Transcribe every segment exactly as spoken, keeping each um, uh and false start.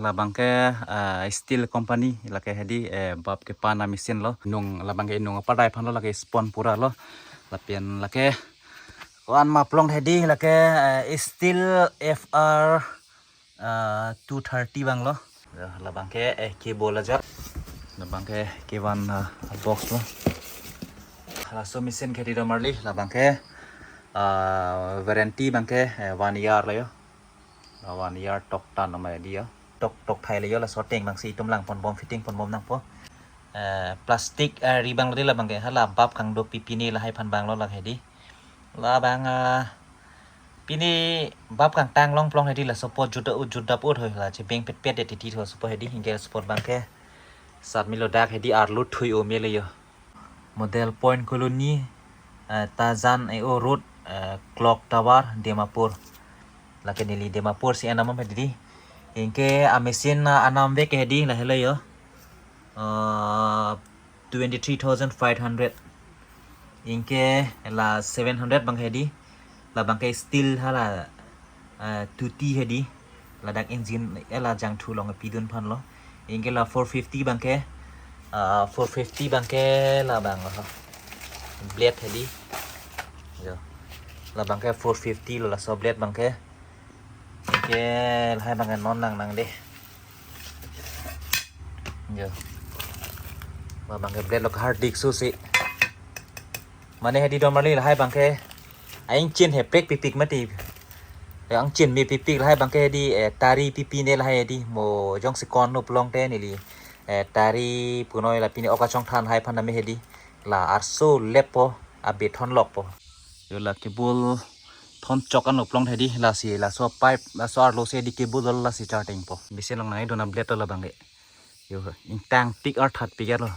Labang ke, eh, steel company, lake hedi, eh, bap kepan a-machine lo. Nung labang ke inung apadai aphan lo, lake spon pura lo. Lapen lake ko-an ma plong hedi, lake, eh, steel F R, eh, two thirty abang lo. Ya, labang ke, eh, cable ajat. Labang ke kevan, eh, box lo. Laso machine ke hedi domarli, labang ke, eh, warranty abang ke, eh, one year lo yo. Lavan yar tok tan amai dia. Tok tok thai le yo, laso ateng abang si itum lang ponbom, fitting ponbom nangpo. Eh, plastic, eh, ri abang lo di, labang ke hala bap kangdo pipi ne lahai aphan abang lo, lake hedi. Labang, eh, pine bap kangtang long plong hedi, laso apot jut ut jut dap ut hoi, la chebeng petpet det titi ho laso apot hedi, anke laso apot abang ke sat melo, dak hedi arlo thui o melo yo. Model Point Colony, eh, Tajan A O Road, eh, Clock Tower, Dimapur. Lake neli Dimapur si enam hedi. Anke a-machine, ah, anam vek hedi, lahelo yo. Eh, twenty three thousand five hundred. Anke la seven hundred abang hedi. Labang ke steel hala, eh, tuti hedi. Ladak engine, eh, la jangthu along pidun aphan lo. Anke la four fifty abang ke, eh, four fifty abang ke labang lo. Blade hedi. Yo. Labang ke four fifty lo laso blade abang ke. Anke lahai abang ke non nang nang de. Yo. Labang ke blade lo kahar dik su si. Mane hedi domarli, lahai abang ke. Aing chin he pek pipik mati. Aing chin me pipik, lahai abang ke hedi, eh, tari pipi ne lahai hedi. Mo jongsi konno plong te neli, eh, tari punoi la pine ok achong than hai aphan name hedi. La arso lep po, abe thon lok po. Yo, la cable thon chok anlo plong hedi, lasi laso pipe, laso arlo si hedi cable lo, lasi charging po. Machine along nangdun a-blade lo labang ke. Yo, ingtang tik arthat pik lo.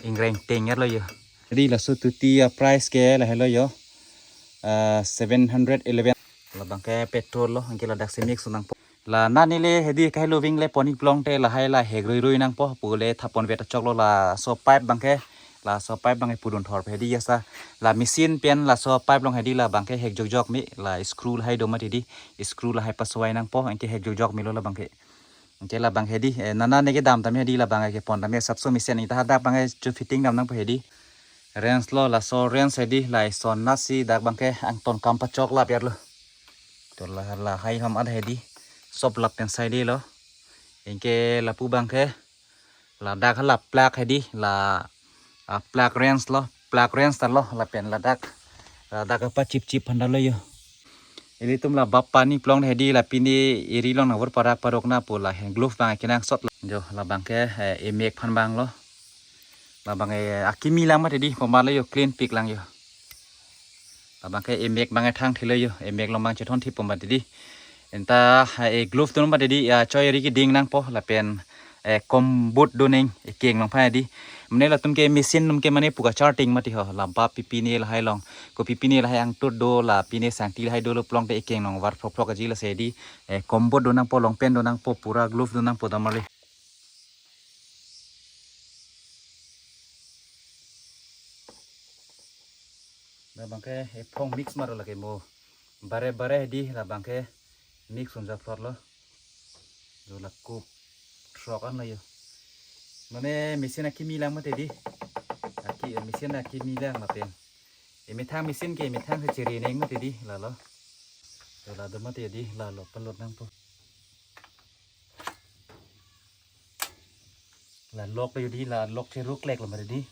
Ingreng teng lo yo. Hedi laso tuti a-price ke lahelo yo. Ah, seven hundred eleven. Labang ke petrol lo, anke ladak si mix nangpo. La neli hedi kahelo wing le pon-ik plong te lahai la hek rui rui nangpo, pule thapon vet achok lo, laso pipe abang ke, laso pipe abang ke pudun thor hedi ya sa. La machine pen laso pipe along hedi labang ke hek jok jok me, la screw lahai do mati di, screw lahai paswai nangpo, anke hek jok jok melo labang ke. Anke labang hedi, eh, nana ne kedam tame hedi, labang ke pon tame sapso machine ita hadak abang ke chu fitting dam nangpo hedi. Wrench lo, laso wrench hedi, la ison nasi dak abang ke angton kam pachok lap yar lo. To la, lahai ham ad hedi. Sop lap pen sai de lo. Anke lapu abang ke, ladak hala plug hedi, la, ah, plug wrench lo, plug wrench ta lo, lapen ladak, ladak apa chip chip handa lo yo. Ilitum la bap pani plong hedi, la pine eri along nang vor parak parok na pu la hand glove abang kenangsot lo. Jo, labang ke, eh, emek aphan abang lo. Labang ke akimi lang mati di, poma lo yo, clean pik lang yo. Labang ke emek abang ke thang thilo yo, emek along abang chethon thip poma di. Enta, eh, glove dun mati di, ya choi eri keding nangpo, lapen, eh, kombut dun eng ekeng along aphan di. Mane latum ke machine atum ke mane puka charging mati ho, la bap pipi ne lahai along. Ko pipi ne lahai angtut do, la pine sangti lahai dolo plong te ekeng along var phrok phrok aji, lasi di, eh, kombut dun nangpo, long pen dun nangpo, pura glove dun nangpo domarli. Labang ke ephong mix maro lake mo. Bare bare hedi labang ke mix un ja phlot lo. Jo, la kup throk an lo yo. Mane machine akimi lang mati di. Aki, machine akimi lang lapen. Emethang machine ke emethang se chiri neng mati di, la lo. Jo, la do mati di, la lo pelot nangpo. La lock yo di, la lock cheruk lek lo mati di.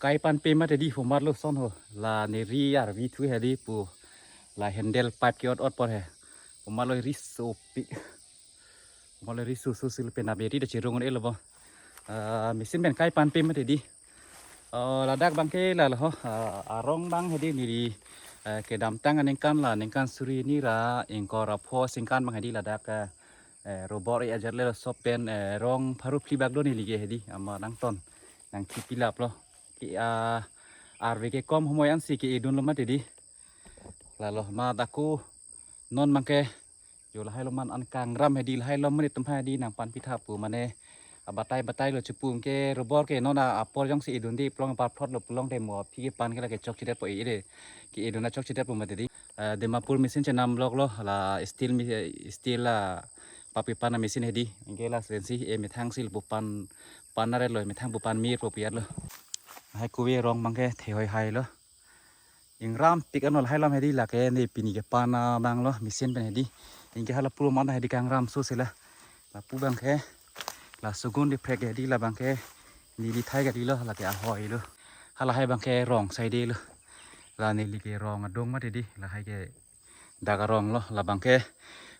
Kai panpe mati di, pu marlo son ho. La neli arvi thu hedi pu. La handle pipe ke-ot-ot apor he. Pu marlo riso pi. Pu marlo riso so sil pen aberi da chirung un-elo bo. Ah, machine pen kai panpe mati di. Ah, ladak abangke la lo ho. Ah, arong abang hedi neli, eh, kedamtang aningkan la ningkan suri hini ra ingkoi ra pho aningkan abang hedi ladak, eh, eh, robor e-ajat le so pen, eh, rong pharo phli bak do neli ke hedi. Amat nangton. Nangkipilap lo. Ke, ah, arve ke kom homoi ansi ke-edun lo mati di. Lalo amat ako non abangke jo lahai lo man an kangram hedi, lahai lo menit atum hedi nangpan pitha pu mane, ah, batai batai lo chepum ke robor ke non a-, apor jongsi edun di pulote par plot lo pulote mo aphi kepan ke lake chokchedet po e de. Ke-edun a chokchedet po mati di. Eh, Dimapur machine chenam lok lo la steel mi-, eh, steel la papi pan a machine hedi. Ingke la sensi e methang sil pu pan, pan na ret lo, methang pu pan mir po piat lo. Hai kuwe rong abangke thehoi hai lo. Ingram pik ano lahai lam hedi lake ne pini kepan abang lo machine pen hedi. Ingke hala pulo man hedi kangram so sila. Lapu abangke la sugun di prek hedi la abangke neli thai kadi lo lake ahoi lo. Hala hai abangke rong sai de lo. La neli ke rong adung mati di lahai ke dak arong lo la abangke.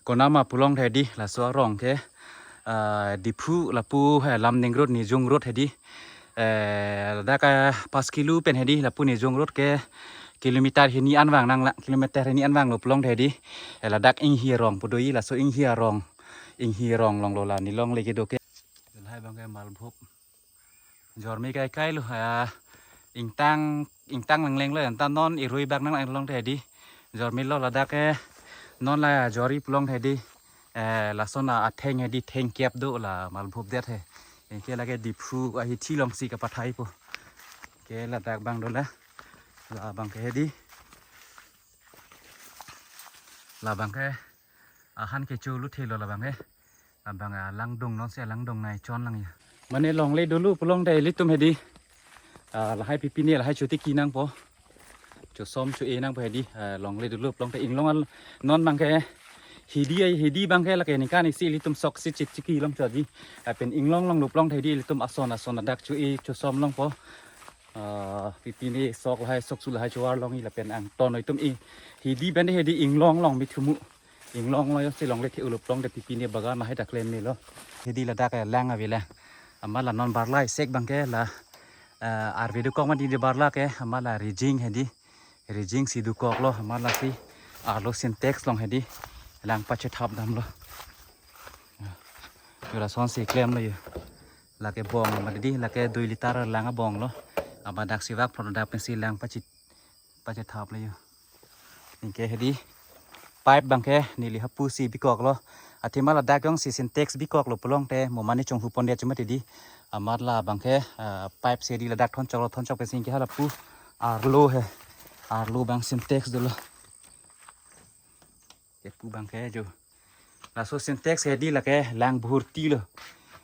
Konama pulote hedi laso arong ke, ah, Diphu lapu he Lamning Road Nijung Road hedi. Eh, dak pas kilo pen hedi lapu Nijung Road ke kilometer hini anvang nang la kilometer hini anvang lo pulote hedi. Eh, ladak Inghi arong pu do-i laso Inghi arong. Inghi arong along lo la neli longle kedo ke. Lahai abangke Malbhup. Jormi kai kai lo ha, ingtang, ingtang lengleng lo, anta non irui bak nang lang pulote hedi. Jormi lo ladak ke, non la jori pulote hedi. Eh, lason a atheng hedi thengkep do la Malbhup det he. Ingke lake Diphu ahithi alongsi kapathai po. Ke ladak abang do la. La abangke hedi. La abangke ahan kecho luthe lo la abangke. Abang alangdung non si alangdung nai chon lang ya. Mane longle dolo pulote ilitum hedi. Ah, lahai pipine lahai chotiki nangpo. Chosom cho-e nangpo hedi. Ah, longle dolo pulote inglong al non abangke hedi ai hedi abangke lake ningkan isi ilitum sok si chit chiki long cho di. Ah, pen inglong longlo pulote hedi ilitum ason ason adak cho-e chosom longpo. Ah, pipine sok lahai sok su lahai chuar long-i lapen angton itum e hedi pen hedi inglong long mithumu. Inglong lo yo si longle the-olo pulote pipine bagan lahai ta klem melo. Hedi ladak ke lang ave la. Amat la non barla isek abangke la, eh, arve dokok mati di barla ke amat la rijing hedi. Rijing si dokok lo amat lasi arlo Sintex along hedi lang pachethap damlo. Yo lason si klem lo yo. Lake bong mati di lake dui liter lang abong lo. Amat dak si vak product pensi lang pachi pachethap lo yo. Ingke hedi pipe abangke neli hapu si bikok lo. Athema ladak jongsi Sintex bikok lo pulote mo mane chonghu pondet chumati di. Amat la abangke, ah, pipe si hedi ladak thonchok lo, thonchok pensi ingke hala pu arlo he. Arlo abang Sintex dolo. Kepu abangke jo. Laso Sintex hedi lake lang buhurti lo.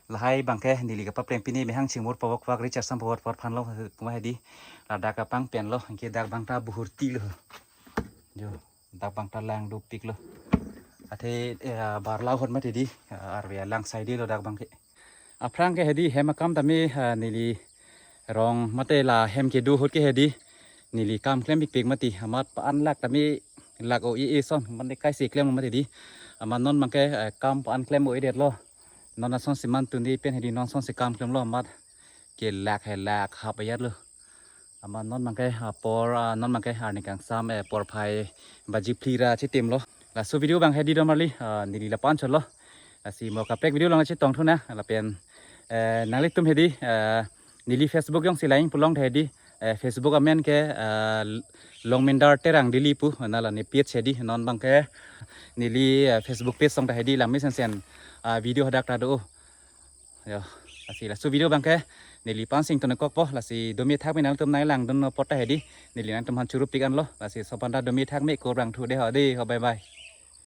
Lahai abangke neli kapapleng pine mehang chimur pavok vak recharge sam pavok por phan lo puma hedi. Ladak kapang pen lo, ingke dak abang ta buhurti lo. Jo, dak abang ta lang dopik lo. Athe, eh, barla ahut mati di, eh, arve lang sai de lo dak abangke. Aphrang ke hedi hem akam tame, eh, neli rong mate la hem kedo ahut ke hedi. Neli kam klem pikpik mati amat pa-an lak tame lak o-e-e son mane kaise klem mati di. Amat non abangke, eh, kam pa-an klem o-edet lo. Non ason si man tun di pen hedi non ason si kam klem lo amat ke lak he lak hap ayat lo. Amat non abangke, ah, por, ah, non abangke arni kangsam, eh, porphai baji phli ra chitim lo. Laso video abang hedi do marli, ah, neli la-an chot lo. Lasi mo kaprek video along chetong thu nang lapen, eh, nanglitum hedi, eh, neli Facebook jongsi lang pulote hedi, eh, Facebook amen ke, eh, Longmindar Terang Daily pu, nala ne page hedi, non abangke neli, eh, Facebook page along ta hedi lang mesensen, ah, video hadak ta do. Yo, lasi laso video abangke neli pansing tun-e kokpo, lasi domi thak me nangtum nai langdun apot ta hedi, neli nangtum aphan churu pik an lo, lasi sopan ta domi thak me kurang thu de ho de ho, bye bye.